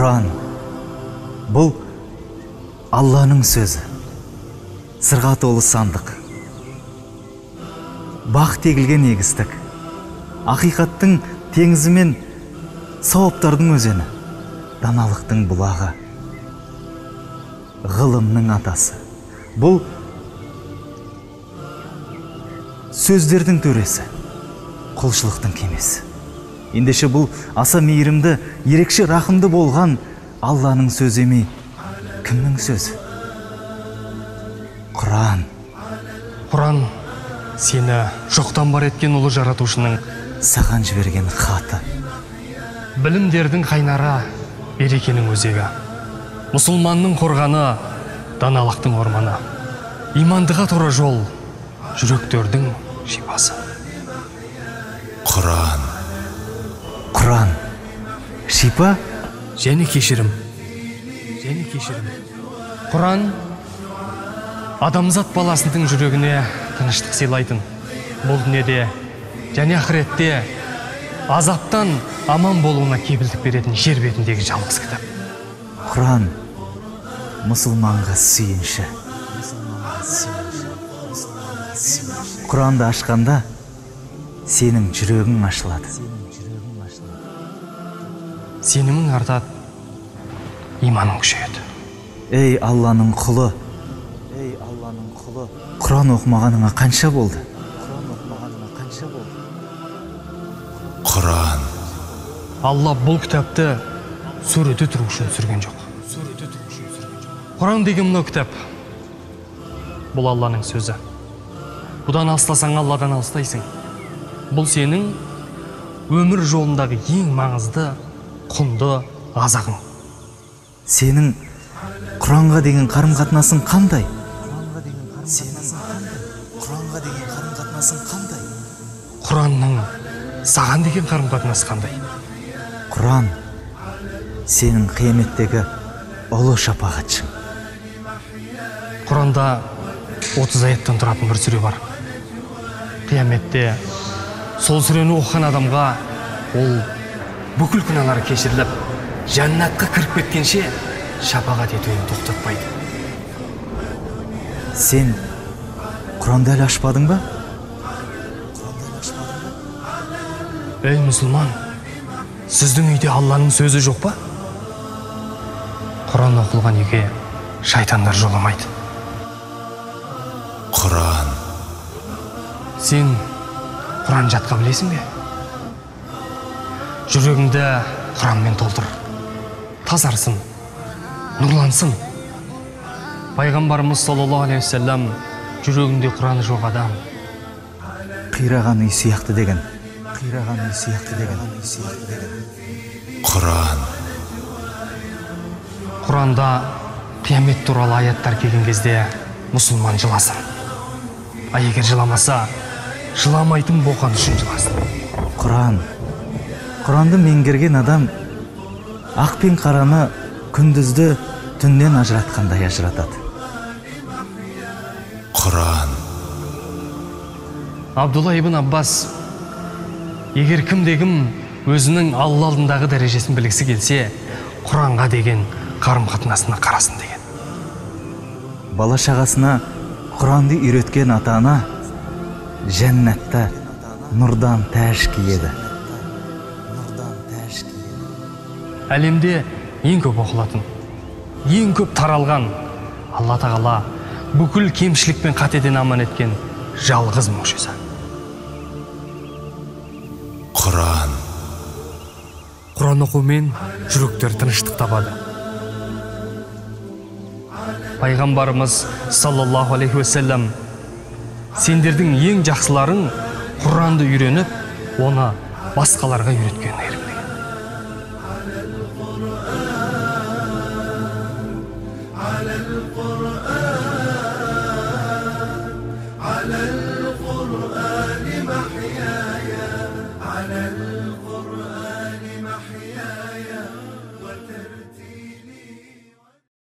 Құран бұл Алланың сөзі, сырға толы сандық, бақ тегілген егістік, ақиқаттың теңізі мен сауаптардың өзені, даналықтың бұлағы, ғылымның атасы. Бұл сөздердің төресі, құлшылықтың кемесі. Ендеше бұл аса мейірімді, ерекше рахымды болған Алланың сөзі емей, кімнің сөзі? Құран. Құран сені жоқтан бар еткен ұлы жаратушының саған жіберген хаты. Білімдердің қайнары, берекенің өзегі. Мұсылманның қорғаны, даналықтың орманы. Имандыға тура жол, жүректердің шипасы. Құран. Құран. Шипа және кешірім. Және кешірім. Құран адамзат баласының жүрегіне тыныштық сыйлайтын. Бұл дүниеде және ақыретте азаптан аман болуына кепілдік беретін жер бетіндегі жалғыз кітап. Құран мұсылманға сүйінші. Құранды ашқанда сенің жүрегің ашылады. Сенімің артады, иманың күшейеді. Ей Алланың құлы, ей Алланың құлы, Құран оқымағаныңа қанша болды? Құран оқымағаныңа қанша болды? Құран. Алла бұл кітапты сөреде тұру үшін түсірген жоқ. Құран деген мынау кітап. Бұл Алланың сөзі. Бұдан алыстасаң, Алладан алыстайсың. Бұл сенің өмір жолындағы ең маңызды, құнды азығың. Сенің Құранға деген қарым-қатынасың қандай? Сенің Құранға деген қарым-қатынасың қандай? Құранның саған деген қарым-қатынасы қандай? Құран сенің қияметтегі ұлы шапағатшың. Құранда 30 аяттан тұратын бір сүре бар. Қияметте сол сүрені оқыған адамға ол бүкіл күнәлары кешіріліп, жәннатқа кіріп кеткенше шапағат етуін тоқтатпайды. Сен Құранды әлі ашпадың ба? Ей мұсылман, сіздің үйде Алланың сөзі жоқ па? Құран оқылған үйге шайтандар жоламайды. Құран. Сен Құран жатқа білесің бе? Жүрегіңді Құранмен толтыр. Тазарсын, нұрлансын. Пайғамбарымыз саллаллаху алейхи уассалам жүрегінде Құраны жоқ адам қираған үй сияқты деген. Қираған үй сияқты деген. Құран. Құранда қиямет туралы аяттар келген кезде мұсылман жыласын. А егер жыламаса, жыламайтын болған үшін жыласын. Құран. Құранды меңгерген адам ақ пен қараны күндізді түннен ажыратқандай ажыратады. Құран. Абдулла ибн Аббас, егер кімде-кім өзінің Алла алдындағы дәрежесін білгісі келсе, Құранға деген қарым-қатынасына қарасын деген. Бала шағасына Құранды үйреткен ата-ана жәннатта нұрдан тәж киеді. Әлемде ең көп оқылатын, ең көп таралған, Алла тағала бүкіл кемшілік пен қатеден аман еткен жалғыз мұғжиза. Құран. Құран оқумен жүректер тыныштық табады. Пайғамбарымыз саллаллаху алейхи уассалам сендердің ең жақсыларың Құранды үйреніп, оны басқаларға үйреткен деген.